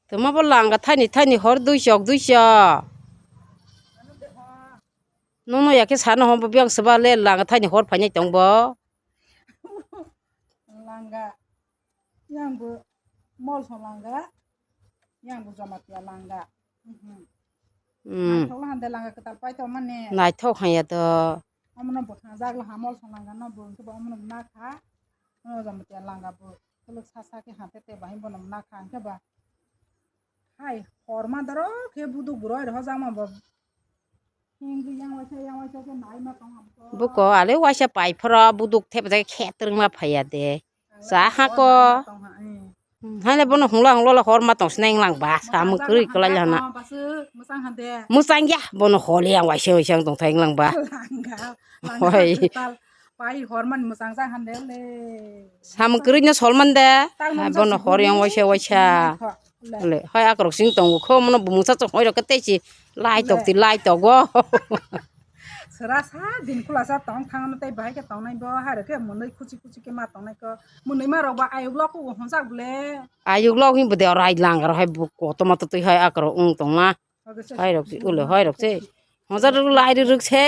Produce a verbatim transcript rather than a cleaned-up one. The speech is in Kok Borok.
Tuma bo langa thani thani hor dui chok dui chok. Nono ya khe sana hom bo biyang seba le langa thani hor phainai tong bo. Langa. Yang bo mol so langa. Yang bo jamatia langa. Mhm. Hmm. Naithok hande langa kwtal pai tong mani. Naithok hanya to. Omono bo thang jak la ha mol so langa no bo hwnkhe bo omono nakha. Omono jamatia langa bo. Khuluk sa sa khe hante te bahai bono nakha hwnkhe ba. Hai, horma doro khe buduk buroi roho jama bo. Hingri yang waisa, yang waisa khe nai ma tong am to. Buko ale waisa pai phoro buduk thep jai khe twrwng ma phaiya de. Sa ha ko. Tong ha, eh. Hmm, hale bono hungla hungla la horma tong sinai lang ba, sa mwkrwi kwlai la na. Basu, mwsang hande. Mwsang ya, bono hole yang waisa waisa tong thai lang ba. Langa, langa Hoi. Tal, pai horman mwsang jang hande le. Sa mwkrwi no solman de. Tal Ha, nang bono jasi hor yang bini. Waisa waisa. Kho, le. Le, hai akrok sing tongo kho, mono bumungsa chok hoi rok tei si lai tok Le. Ti lai tok go. Sera sa din khula sa tong thang no tei bahai khe tongnai bo, hai rok khe monoi khuchi khuchi khe ma tongnai ko. Monoi ma rok ba ayuk lo ko honjak ble. Ayuk lo hin bwde rai lang ro hai bu koto moto twi hai akrok ung tong na. Oge se Hai rok si, ule hai rok se. Honjak rok lai rok se.